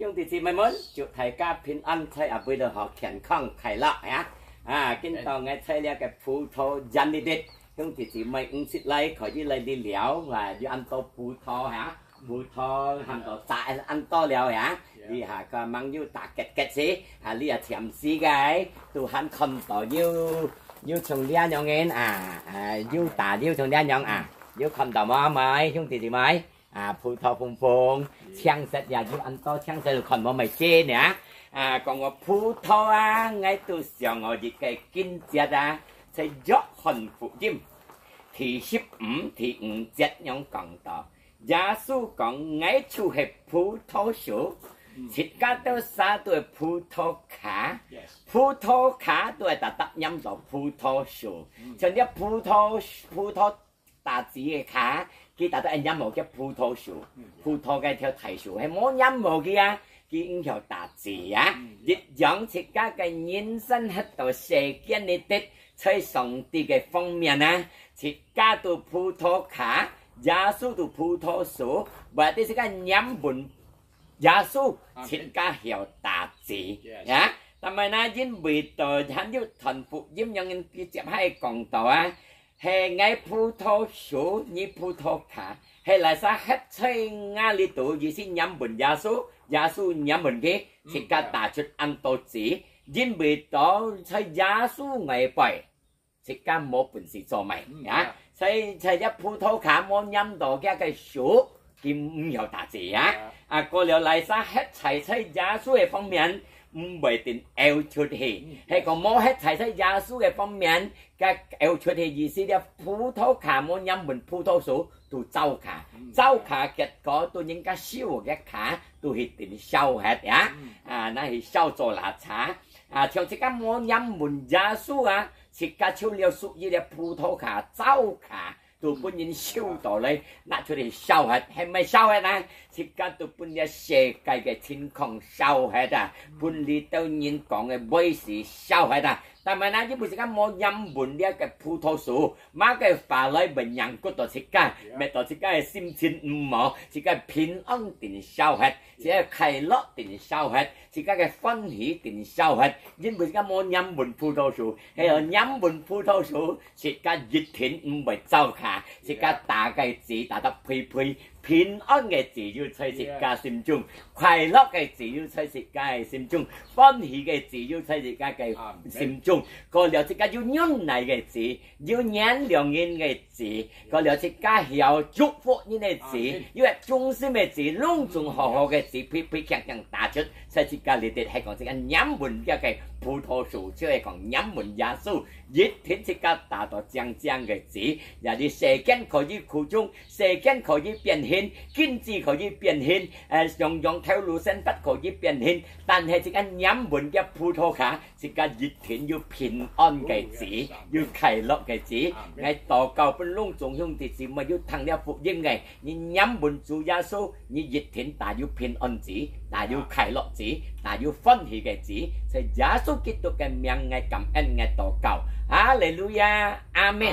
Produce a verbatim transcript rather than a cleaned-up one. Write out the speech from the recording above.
兄弟姊妹們，祝大家平安，在阿妹都好健康快樂呀！啊，今朝𠊎在這个葡萄園裡底，兄弟姊妹，毋識來可以來這尞啊，有恁多葡萄呀，葡萄喊到摘恁多了呀，這下个網友打結結死，啊，這下甜死个，都還看到有有像這樣个啊，啊，有打有像這樣啊，有看到無？無，兄弟姊妹。 啊，葡萄紅紅，青色也有恁多，青色看無乜見呢。啊，講到葡萄啊，𠊎都想到一个經節啊，在約翰福音第十五第五節樣講到，耶穌講：「𠊎就係葡萄樹，自家兜儕都係葡萄架，葡萄架都係搭搭黏到葡萄樹，像這葡萄葡萄 打子个架，佢搭到黏無个葡萄樹，葡萄个條大樹，係無黏無佢啊，佢毋曉打子啊。一樣自家个人生歇到世間裡底，在上帝个方面啊，自家都葡萄架，耶穌都葡萄樹，或者自家黏穩耶穌，自家曉打子啊。但係呢，因為到還有傳福音，有人佢接下講到啊， 係𠊎葡萄樹，你葡萄架，係哪儕歇在𠊎裡肚，意思黏穩耶穌，耶穌黏穩佢，自家打出恁多子，因為到在耶穌外背，自家無本事做麼个啊。在在這葡萄架無黏到佢个樹， 佢毋曉打子啊。啊，過了哪儕歇在在耶穌个方面，毋會定漚出去。係講無歇在在耶穌个方面，該漚出去意思了，葡萄架無黏穩葡萄樹，都燥架，燥架結果都人家收个架，都去定燒忒啊。啊，那去燒做垃圾。啊，像自家無黏穩耶穌啊，自家就了屬於了葡萄架、燥架， 都分人收到來，拿出去燒忒，係毋係燒忒啊？自家都分這世界个情況燒忒啊，分裡兜人講个話事燒忒啊。但係呢，因為自家無黏穩這个葡萄樹，麼个話來會凝固到自家，搣到自家个心情毋好，自家平安定燒忒，自家快樂定燒忒，自家个歡喜定燒忒，因為自家無黏穩葡萄樹，係要黏穩葡萄樹， 自家一定毋會燥架，自家打个子打得肥肥，平安个子有在自家心中，快樂个子有在自家个心中，歡喜个子有在自家个心中。過了自家有忍耐个子，有原諒人个子，過了自家曉祝福人个子，有一忠心个子，攏總好好个子，肥肥強強打出，在自家裡底係講自家黏穩這个葡萄樹，就係講黏穩耶穌。 一定自家打到靚靚个子，也係世間可以苦衷，世間可以變形，經濟可以變形，呃，樣樣頭路生活可以變形，但係自家黏穩个葡萄架，自家一定有平安个子，有快樂个子。𠊎禱告分攏總兄弟姊妹有聽了福音个，你黏穩主耶穌， 你一定打有平安子，打有快樂子，打有歡喜个子。在耶穌基督个名，𠊎感恩，𠊎禱告。哈利路亞，阿門。